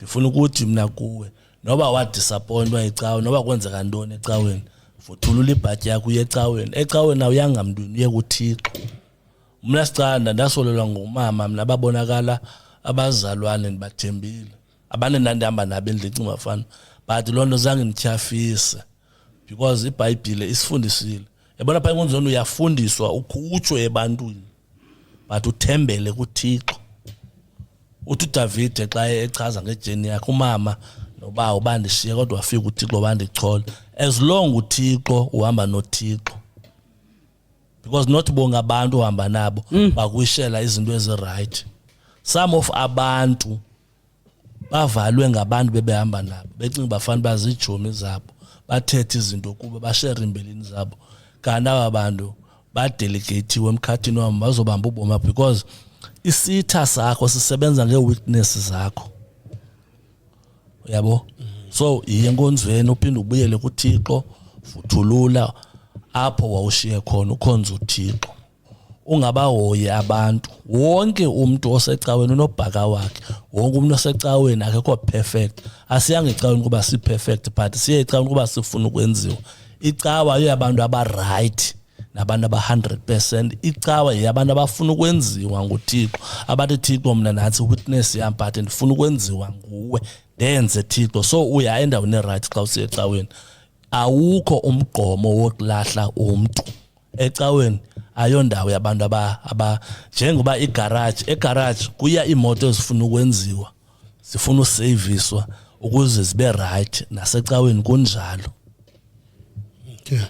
Ndifuna ukuthi mna kuwe, noba wadisappointwa ecaweni, noba kwenzeka ntoni ecaweni, vuthulula ibhatyi yakho uye ecaweni. Ecaweni awuyanga mntwini, uye kuThixo. Mna sicanda ndasolelwa ngumama mna, babonakala abazalwane ndibathembile, abantu endandihamba nabo endlini cinga bafana, but loo nto zange ndityhafise because iBhayibhile isifundisile. Yabona, phaa enkonzweni uyafundiswa ukhutshwe ebantwini, but uthembele kuThixo. Uthi uDavide xa echaza nge-journey yakhe, umama nobawo bandishiya, kodwa wafika uThixo wandichola. As long uThixo uhamba noThixo, because not bonke abantu uhamba nabo bakwishela izinto ezi-right. Some of abantu bavalwe ngabantu bebehamba nabo, becinga bafana baziijomi zabo, bathethe izinto kubo, bashere iimbilini zabo, kanti aba bantu badelegatiwe emkhathini wabo, bazobamba ubomi apho, because isitha sakho sisebenza ngee-weakness zakho, uyabo. So yiye enkonzweni, uphinde ubuyele kuThixo, vuthulula apho wawushiye khona, ukhonze uThixo, ungabahoyi abantu. Wonke umuntu osecaweni unobhaka wakhe, wonke umuntu osecaweni akekho perfect. Asiyanga ecaweni kuba si-perfect, but siye ecaweni kuba sifuna ukwenziwa. Icawa yeyabantu aba-right nabantu aba-100%. Icawa yeyabantu abafuna ukwenziwa nguThixo, abathi, "Thixo, mna nantsi weakness yam, but ndifuna ukwenziwa nguwe, ndenze, Thixo." So uya endaweni e-right xa usiya ecaweni. Awukho umgqomo wokulahla umntu ecaweni, ayondawo yabantu aba njengoba igaraji. Egaraji kuya iimoto ezifuna ukwenziwa, zifuna useyiviswa ukuze zibe right. Nasecaweni kunjalo. Okay.